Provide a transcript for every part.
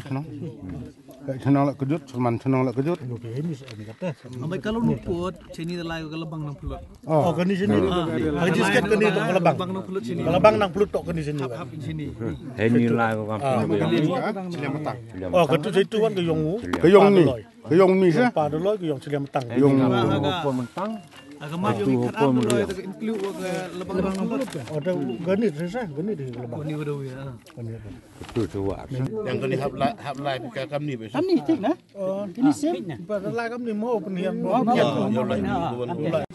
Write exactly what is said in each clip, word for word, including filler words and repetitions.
Shnong. Shnong la kejut, Salman Shnong la kejut. Ambai kalau luput, sini lai ka labang nang pulut. Oh, kani sini. Ah, jis kat kani tu ka labang. Labang nang pulut sini. Labang nang pulut tok kani sini. Hap, hap sini. Hei ni lai ko kam. Ah, Siliang Matang. Oh, katu situ kan ka yong u. Ka yong ni. Ka yong ni sa. Pa doloi ka yong Siliang Matang. Yong. Matang. Agama yong ikan doloi ka include ka labang nang pulut. Oh, da gani sa, gani di labang. Gani udah ya. Gani. Betul tu wak. Yang kani hap lai, hap lai pika kam ni besok. Kam ni tik na. Ini same. Ba la kam ni mo pynhiam.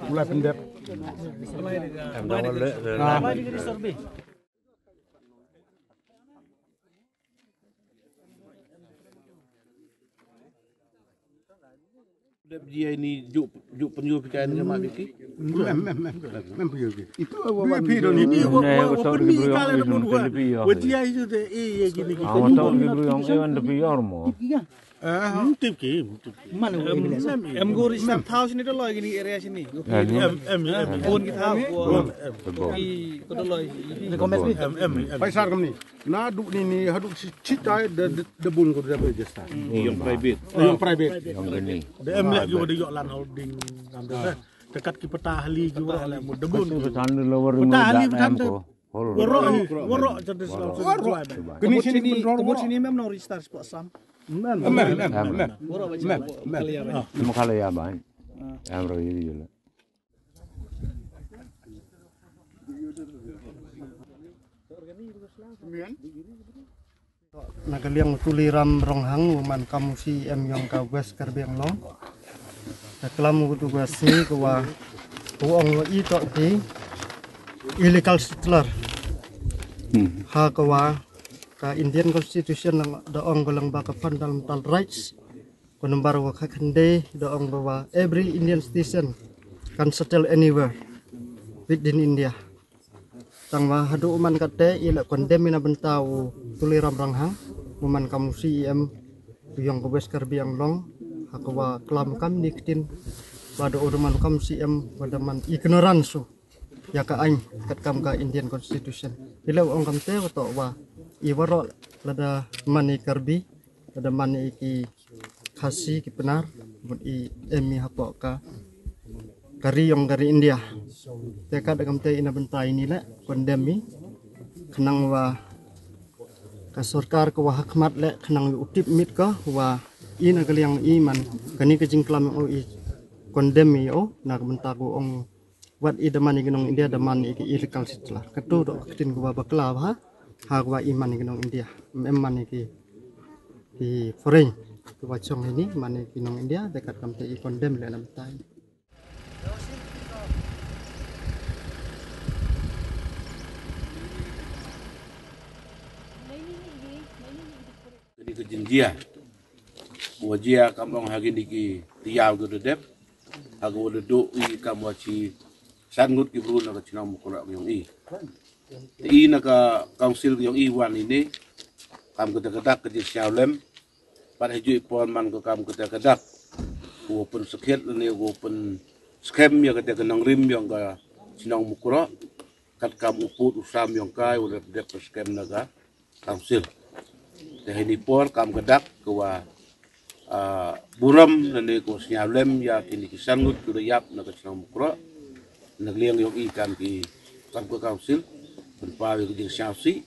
Ulai pendek. Em dah wale. Dep ji ai ni juk, juk penyu pikai ni ma biki. Mem, mem, mem. Mem penyu biki. Itu apa? Ini apa? Apa ni kala ada mun wa. Wa ji ai ju de, eh, ya gini. Awak tahu di Bruyong, eh, ada pior mo. Ah, mutip ki, mutip ki. Mana em, em gori sab thau sini doloi gini area sini. Em, em, em. Bun ki thau. Bun. Ki ko doloi. Em, em, em. Paisar kam ni. Na du ni ni hadu si chitai de, de, de bun ko de register. Yang private. Oh, yang private. Yang gini. De em leh ki wa de yok lan holding. Nam de. Dekat ki peta ahli ki wa leh mu de bun. Peta ahli peta ahli peta ahli. Warok, warok jadi selalu. Kini sini, kemut sini mem nong register spot sam. Mem, mem, mem, mem. Warok baca mem, mem. Kali ya, mem. Mem kali ya, bang. Em ro iri jela. Na ka liang u Tuliram Ronghang, u man kam u C E M yong ka West Karbi Anglong. Ka klam u tu ka sngi ka wa u ong wa i to ki illegal settler. Ha ka wa ka Indian Constitution da ong ka lang ba ka fundamental rights. Ka number wa ka khande da ong ba wa every Indian citizen can settle anywhere within India. Tang wa hadu u man kate i la condemn ina bynta u Tuliram Ronghang, u man kam u C E M u yong ka West Karbi Anglong, ha ka wa klam kam ni ktin ba da u man kam C E M ba da man ignorance u ya ka ain kat kam ka Indian Constitution. I la ong kam te wa to wa i warok Lada man i Karbi, lada man i ki Khasi, ki Pnar, mut i em i hapoh ka, ka ri yong ka ri India. Te kat da kam te i na bynta ini leh, condemn i, khnang wa ka sorkar ka wa ha khmat leh, khnang u tip miet ka wa i na ka liang i man, kani ka jingklam yong u i condemn i o, na ka bynta ka ong wat i da man i ki nong India, da man i ki illegal settler. Katu da ka ktien ka wa bakla wa ha, ha ka wa i man i ki nong India. Em man i ki, ki foreign, ka wa chong ini, man i ki nong India, da kat kam te i condemn leh na bynta i. Kani ka jingjia, wa jia kam ong ha kini ki tiaw ki da dep, ha ka wa da duh i kam wa chi san ngut ki bru na ka chnong Mukroh yong i. Te i na ka council yong i wan ini, kam ka te ka dak ka jingsngew lem, pat ha ju i por man ka kam ka te ka dak, ka wa pynskhem ne ka wa pynskhem ya ka te ka nongrim yong ka chnong Mukroh, kat kam u pud u sam yong ka, wa da dep pynskhem na ka council. Te ha ini por kam ka dak ka wa, ah, burom lane ka wa sngew lem ya kini ki san ngut ki da yap na ka chnong Mukroh. Na ka liang yong i kam ki, kam ka council, pynpaw ya ka jingsngewsih,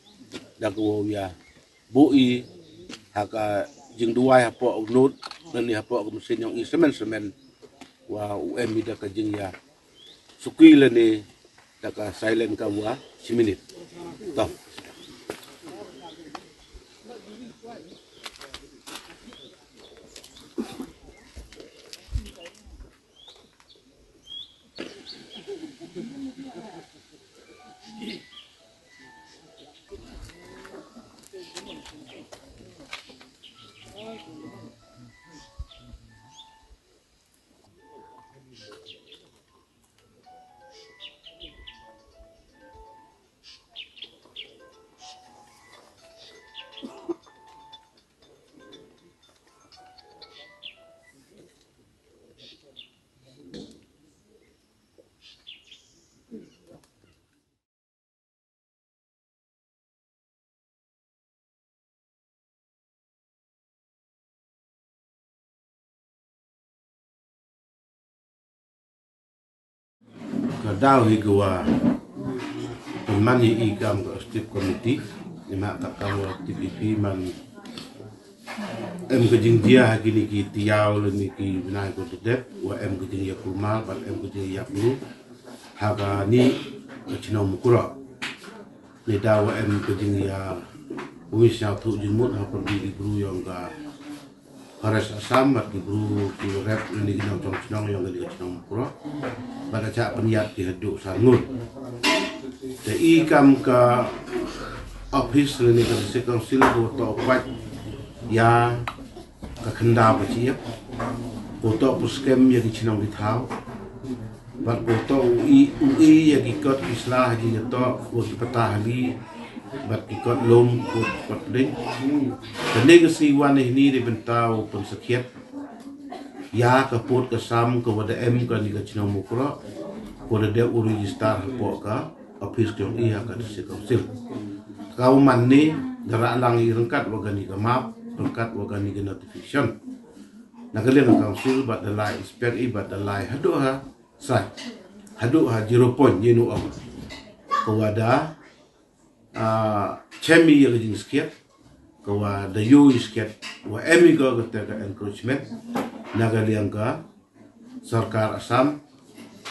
da ka wa ya buh i ha ka jingduwai hapoh u note, lane hapoh ka machine yong i semen semen, wa u em i da ka jingya suki lane da ka silent ka wa shi minit. To. Ka daw hi ka wa pynman hi i kam ka executive committee, i ma ka kam wa T P P man em ka jingjia ha kini ki tiaw lane ki bnai ko te dep, wa em ka jingya kulmar, bad em ka jingya plu ha kani ka chnong Mukroh. Ni daw wa em ka jingya wi sngewthuh jingmut ha pyrdi ki bru yong ka Forest Assam, bad ki bru ki rep lane ki nongchong chnong yong kani ka chnong Mukroh. Bad da chah pynyap ki haduh san ngut. Te i kam ka office lane ka district council ko to pat ya ka khyndaw ka chiep, ko to pynskhem ya ki chnong ki thaw, bad ko to u i, u i ya ki kot ki sla ha ki ya to, ko ki pata hali, bad ki kot lum, ko kot pdeng. Kane ka sngi wan hi ni da bynta u pynsakhiat ya ka pud ka sam ka wa da em kani ka chnong Mukroh, ko da dep u register hapoh ka office ka yong i ha ka district council. Ka u man ni da rah lang i ryngkat wa kani ka map, ryngkat wa kani ka notification. Na ka liang ka council bad da lai inspect i bad da lai haduh ha site, haduh ha zero point, ye nu ong. Ka wa da, ah, chem i ya ka jingskhiat, ka wa da yoh i skhiat, wa em i ka ka te ka encroachment na ka liang ka sorkar Assam,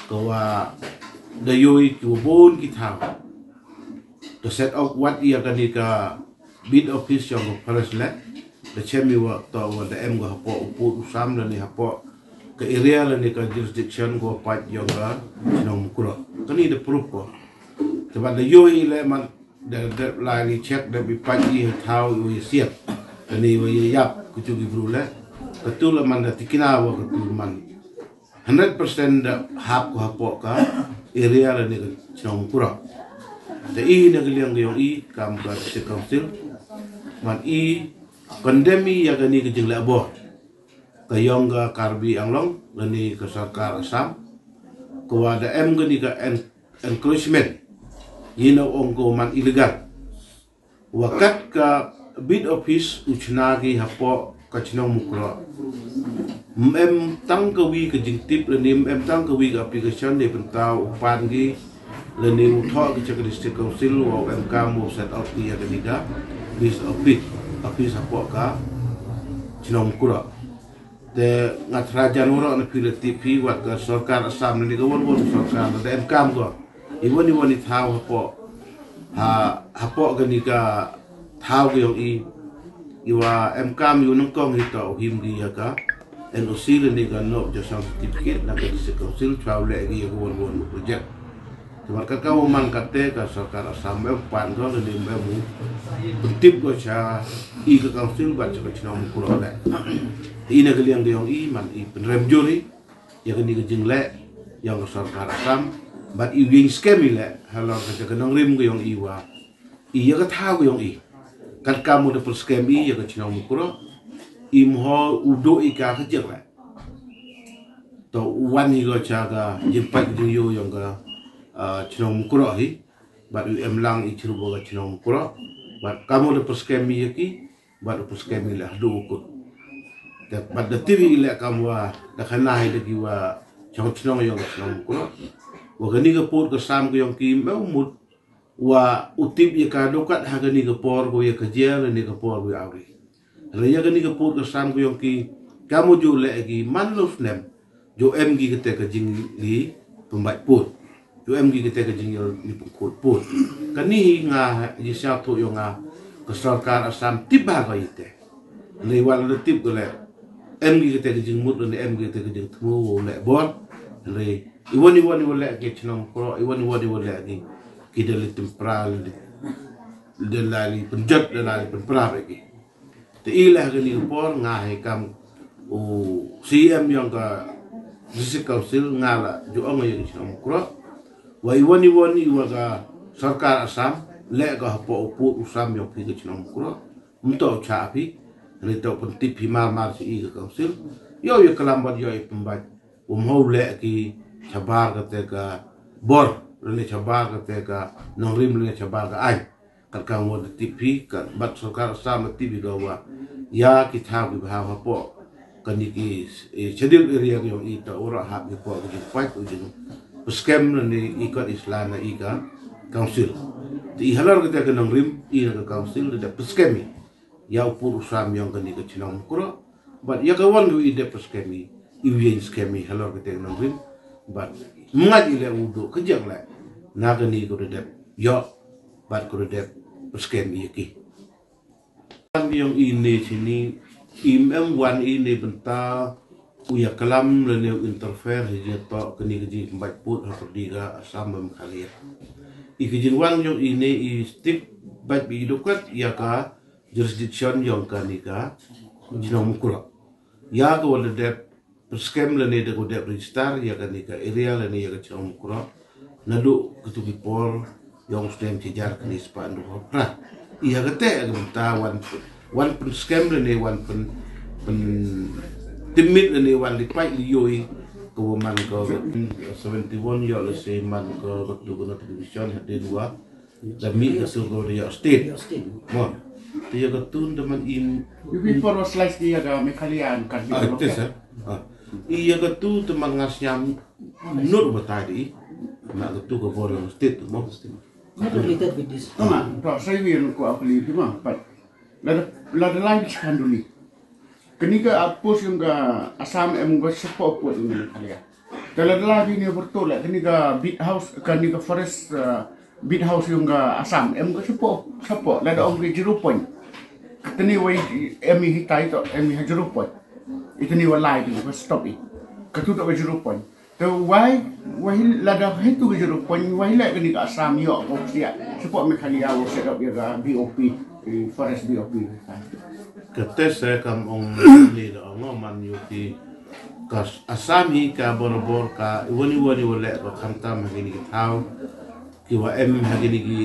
ka wa da yoh i ki wa bun ki thaw. To set up wat i ya kani ka beat office yong ka Forest Land, da chem i wa to wa da em ka hapoh u pud u sam lane hapoh ka area lane ka jurisdiction ko pat yong ka chnong Mukroh. Kani da proof ko. Te bad da yoh i leh man da, da lai li check da bi pat i ha thaw i wa ya siat. Kani wa ya yap ku chu ki bru leh. Katu la man da tikna wa katu man hundred percent da hap ko hapoh ka area lane ka chnong Mukroh. Te i na ka liang ka yong i kam ka district council, man i condemn i ya kani ka jingleh bor ka yong ka Karbi Anglong lane ka sorkar Assam, ka wa da em kani ka en-, encroachment, ye nu ong ko man illegal. Wa kat ka Beat office u chna ki hapoh ka chnong Mukroh. Mem tang ka wi ka jingtip lane mem tang ka wi ka application de pyntaw u pan ki lane u thoh ki cha ka district council wa u em kam u set up ki ya ka ni ka beat office, office hapoh ka chnong Mukroh. Te nga thra jan waroh na phi la tip phi wat ka sorkar Assam lane ka wan wan sorkar da em kam ko. Iwan iwan i thaw hapoh ha hapoh ka ni ka thaw ka yong i. Iwa em kam yu nang kong hi to him ki ya ka N O C lane ka nok jasang certificate na ka district council thaw le ki ya ka wan wan project. Te mat ka ka wa man ka te ka sorkar Assam em pan ko lane em u pyntip ko cha i ka council bat cha ka chnong Mukroh le. Ina ka liang ka yong i man i pynrem jur i ya ka ni ka jingle yong ka sorkar Assam bat i wing scam i le halor ka cha ka nongrim ka yong i wa i ya ka thaw ka yong i. Kat ka mo da pynskhem i ya ka chnong Mukroh i mho u do i ka ka jek le. To wan hi ko cha ka jingpait jingyo yong ka ah, chnong Mukroh hi. Bat u em lang i chru bo ka chnong Mukroh. Bat ka mo da pynskhem i ya ki bat u pynskhem i le hadu u kut. Te bat da tiri i le kam wa da khana hi da ki wa chong chnong yong ka chnong Mukroh. Wa ka ni ka put ka sam ka yong ki me u mut wa u tip ya ka dokat ha ka ni ka por ko ya ka jia la ni ka por ko ya awri. Re ya ka ni ka put ka sam ko yong ki ka mo ju le ki man lo snem. Ju em ki ka te ka jing li pembat put. Ju em ki ka te ka jing li pengkut put. Ka ni hi nga ji sia tu yong nga ka sorkar Assam tip ba ka ite. Re wal le tip ko le em ki ka te ka jing mut le em ki ka te ka jing tmu wo le bor. Re iwan iwan iwan le ki chnong Mukroh iwan iwan iwan le ki ki da li tempra li da la li penjat da la li penpra ba ki. Te i le ha ka ni ka por nga hi kam u C M yong ka district council nga la ju ong ya ki chnong Mukroh. Wa iwan iwan iwa ka sorkar Assam le ka hapoh u put u sam yong phi ka chnong Mukroh. Mto cha phi ni to pyntip phi mar mar si i ka council. Yo ya kalam bat yo i pembat. Um hau le ki chabar ka te ka bor lane chabar ka te ka nongrim lane chabar ka ai. Kat ka ngot tip phi kat bat sorkar Assam tip phi ka wa ya ki thaw ki bha hapoh ka ni ki eh, schedule area ki yong i ta ura hap ki poh ki jing pait u jing pyskem lane i kot islam na i ka council. Ti i halor ka te ka nongrim i na ka council da pyskem i. Ya u pur u sam yong ka ni ka chnong Mukroh. Bat ya ka wan wi i dep pyskem i i wi skem i halor ka te nong rim. Bat mngat i le u do ka jang le na ka ni ko dep yo bat ko dep pyskem i ki. Wan yong i ne chini i mem wan i ne benta u ya kalam le ne u interfere hi je to ka ni ka ji bat put ha perdi ka Assam bem khalia. I ka jingwan yong i ne i stick bat bi dokat ya ka jurisdiction yong ka ni ka chnong Mukroh. Ya ka wa da dep pyskem lane da ka wa dep register ya ka ni ka area lane ya ka chnong Mukroh. Naduh ka tu ki por yong snem chijar ka ni spa ndu hapra. Ya ka te ka benta wan wan pynskem lane wan pyn pyn timit lane wan lipai lioi ka wa man ka seventy one yo le se man ka ka tu ka notification hadin wa da mi ka sur ko da ya state. Mo. Ti ya ka tun da man im. Yu bi por slice ki ya ka Meghalaya and Karbi. Ah, tes eh. Ah. I ya ka tu da man ngas nyam nur batai di. Ma ka tu ka bor state mo. Not related with this. Tama, to sai wi ko apli di ma pat. La la la lai di kanduli. Kani ka outpost yung ka Assam em ka sepoh put yung ka kaliya. Kala dala bini bertol la kani ka beat house kani ka forest uh, beat house yung ka Assam em ka sepoh sepoh la da ong ka zero point. Katani wai em hi tai to em hi zero point. Itani wa lai bi ka stop i. Katu to ka zero point. Te wai wai lada hitu ka zero point wai la kani ka Assam yo ko sia. Sepoh Meghalaya wo set up ya ka B O P, eh, forest B O P. Ka te se kam ong ni da ong man yo ki ka Assam hi ka borabor ka iwani wani wale ko khamtam ha kini ki thaw ki wa em ha kini ki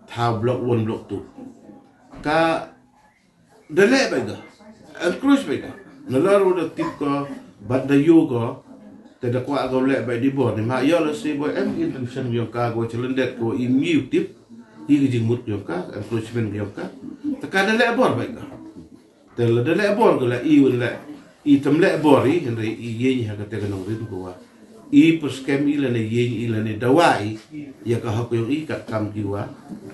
thaw block one block two. Ka da leh bai ga encroach bai ga na lar wa da tip ko bat da yo ko te da kwa ko leh bai di bor ni ma yo la si bo em intrusion yo ka ko challendet ko im yi tip hi ki jingmut yo ka encroachment yo ka Te ka da leh bor bha ka. Te la da leh bor ka la i un leh. I tam leh bor i, hynrei i ïeng ha kata ka nongrim ka wa. I pyrskhem i lane ïeng i lane dawa i. Ïa ka hok yong i kat kam ki wa.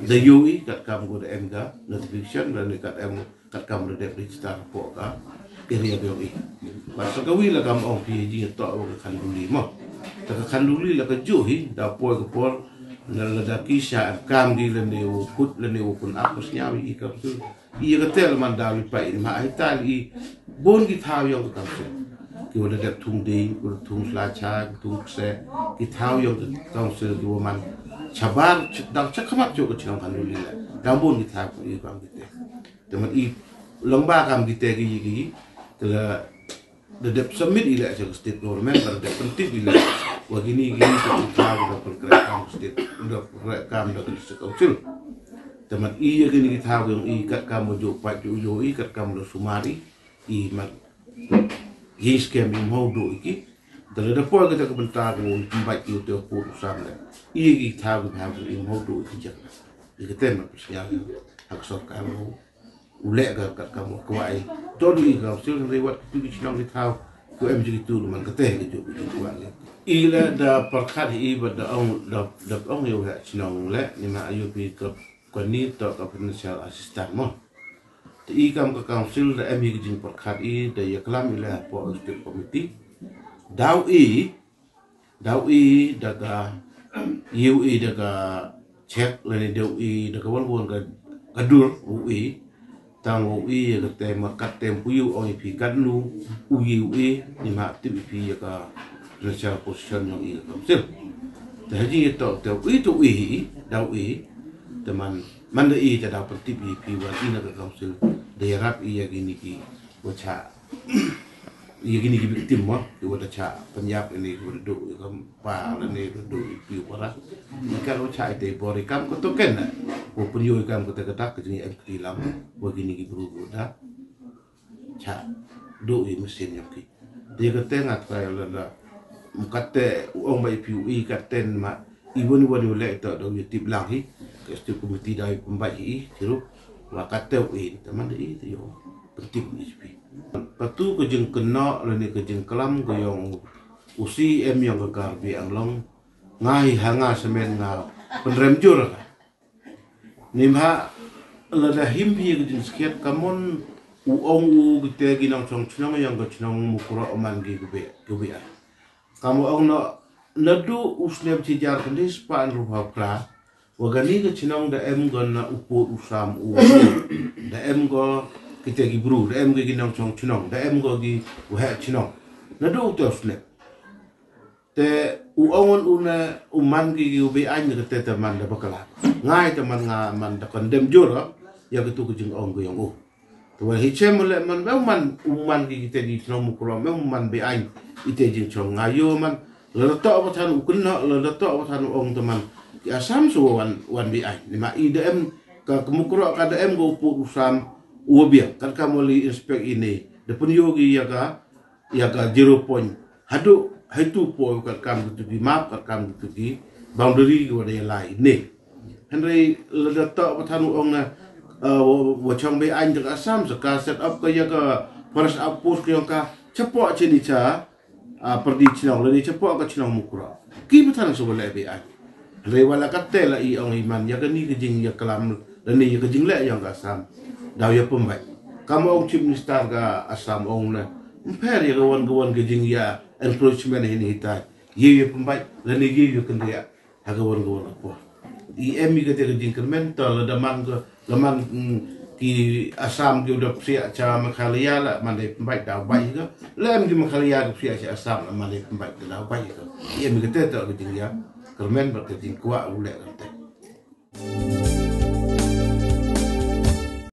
Da ïoh i kat kam ko da em ka. Notification lane kat em kat kam da dep register hapoh ka area yong i. Ba sa ka wi la kam ong phi jingïatoh wa ka khanduli mo. Te ka khanduli la ka ju hi, da poi ka por, na la da ki sha kam ki lane u kut lane u kun ap ka sñiaw i ka su. I ka tel man da wi pa i ma ai tal i. Bon ki thaw yong ka kam su. Ki wa da dep thung ding, ki wa da thung sla cha, ki thung kse, ki thaw yong ka kam su ki wa man. Chabar, dang chak khamat chok ka chnong khanduli la. Dang bon ki thaw i kam ki te. Te man i long ba kam ki te ki ki te la da dep submit i la cha ka state government, ba da dep pyntip i la wa kini kini ka ki thaw da pyrkhat kam state, da pyrkhat kam da ka district council. Te man i ya kini ki thaw yong i kat kam mo jo pat jo jo i kat kam da sumar i i man i skem i mo do i ki. Te la da poi ka ta ka bynta ko i pynbait i te pur u sam le. I ki thaw ki thaw i mo do i ki jak. I ka te man pysñiaw ha ka sorkar mo. U leh ka kat kam wa kwai. To du i ka sil hynrei wat ki tu ki chnong ki thaw. Ko em ji ki tu man ka te ki tu ki kwai. I le da pyrkhat i ba da ong da da ong yow ha chnong le ni ma ayu pi ka ko ni to ka financial assistant mo. Te i kam ka council da em hi ki jingpyrkhat i da ïaklam i le hapoh executive committee. Daw i Daw i da ka ïew i da ka check lane daw i da ka wan wan ka ka dur u i. Tang u i ka te ma kat te pu ïew ong i phi kat nu u ïew i ni ma tip i phi ya ka financial position yong i ka council. Te haji to te u i to u i daw i te man man da i te daw pyntip i phi wan i na ka council da ïarap i ya kini ki wa cha. Ïa kini ki victim mo, ki wa da cha pynïap ini ki wa da duh ïa ka pa lane da duh ïa ki para. Ïa ka wa cha ite bor ïa kam ko to ken na. Wa pynïoh ïa kam ko te ka dak ka jingïa em kti lam wa kini ki bru wa da cha duh ïa mesin ïa ki. Te ka te nga trai la da. Mkate u ong ba ïa phi u i ka ten ma Iwan iwan iwan leh ito dong yu tip lang hi. Ka stu komiti da i pembai hi. Chirup wa kateu i teman da i te yo. Penting ni sepi. Patu ka jingkena lane ka jingkelam ka yong usi em yong ka Karbi Anglong. Nga hi ha nga semen nga penrem jur ka. Nimha lada him hi ka jingskhet kamon u ong u kite ki nongchong chnong yong ka chnong Mukroh man ki kube kube ai. Kam ong na nadu u snem chi jar kandis pa an rupa pra. Wa kani ka chnong da em gon na u put u sam u da em go kite ki bru da em go ki nongchong chnong da em go ki waheh chnong. Nadu u te u snem. Te u ong un u na u man ki ki u bi ain ka te te man da bakala. Ngai te man nga man da kondem jur ya ka tu ka jing ong ka yong u. Te wa hi chem le man ba man u man ki ki te di chnong Mukroh me u man bi ain i te jing chnong nga yo man. La da to ba than u kena la da to ba than u ong te man ki Assam su wan wan bi ain ni ma i da em ka Mukroh ka da em go u put u sam u biang kat ka mo li inspect ini da pun yo ki ya ka ya ka zero point hadu haitu po kat kam gitu ki map kat kam gitu ki boundary ki wada ya lai ne. Henry lada to ba than u ong na wa chong be ain ka Assam sa ka set up ka ya ka forest outpost ki ong ka chapo chini cha perdi chnong lani chapo ka chnong Mukroh ki ba than sa wala be ain. Re wala ka te la i ong i man ya ka ni ka jing ya kalam la ni ya ka jing le yong ka Assam. Daw ya pembai. Kam ong Chief Minister ka Assam ong na mper ya ka wan ka wan ka jing ya encroachment hin hitai. Ye ya pembai la ni ye ya kendria ha ka wan ka wan ka por. I em i ka te ka jing kermen to la da man ka la man ki Assam ki udah psiak cha Meghalaya la man dai pembai daw bai ka la em ki Meghalaya ka psiak cha Assam la man dai pembai daw bai ka. I em i ka te to ka jing ya kermen ba ka jing kwah u le ka te.